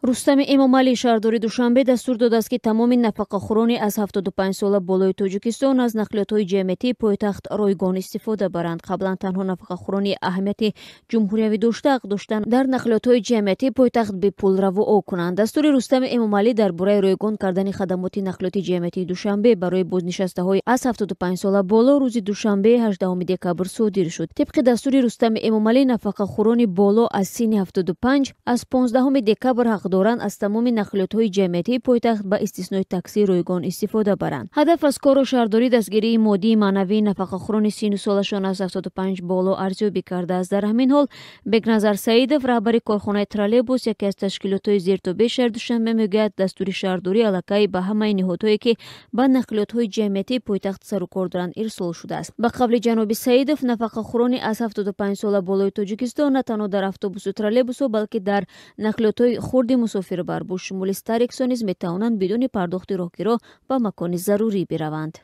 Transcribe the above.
Рустами Эмомалӣ, шаҳрдори Душанбе, дастур додааст, ки тамоми нафақахӯрони аз 75 сола болои Тоҷикистон аз нақлиётҳои ҷамъиятии пойтахт ройгон истифода баранд. Қаблан танҳо нафақахӯрони аҳамияти ҷумҳуриявӣ дошта ҳақ доштанд дар нақлиётҳои ҷамъиятии пойтахт бепул равуо кунанд. Дастури Рустами Эмомалӣ дар бораи ройгон кардани хадамоти нақлиёти ҷамъиятии Душанбе барои бознишастаҳои аз 75 сола боло рӯзи душанбе, 18 декабр содир шуд. Тибқи дастури Рустами Эмомалӣ, нафақахӯрони боло аз синни 75 аз 15 декабр ҳақ доранд аз тамоми нақлиётҳои ҷамъиятии пойтахт ба истиснои таксӣ ройгон истифода баранд. Ҳадаф аз корро шаҳрдорӣ дастгирии моддии маънавии нафақахӯрони сину солашон аз 75 боло арзёбӣ кардааст. Дар ҳамин ҳол Бекназар Саидов, раҳбари корхонаи троллейбус, яке аз ташкилотҳои зертобеи шаҳри Душанбе, мегӯяд, дастури шаҳрдорӣ аллакай ба ҳамаи ниҳодҳое, ки ба нақлиётҳои ҷамъиятии пойтахт сарукор доранд, ирсол шудааст. Ба қавли ҷаноби Саидов, нафақахӯрони аз 75 сола болои Тоҷикистон на танҳо дар автобусу троллейбусҳо, балки дар нақлиётҳои хурди мусофирбар бо шумули Старексо низ метавонанд бидуни пардохти роҳкиро ба макони зарурӣ бираванд.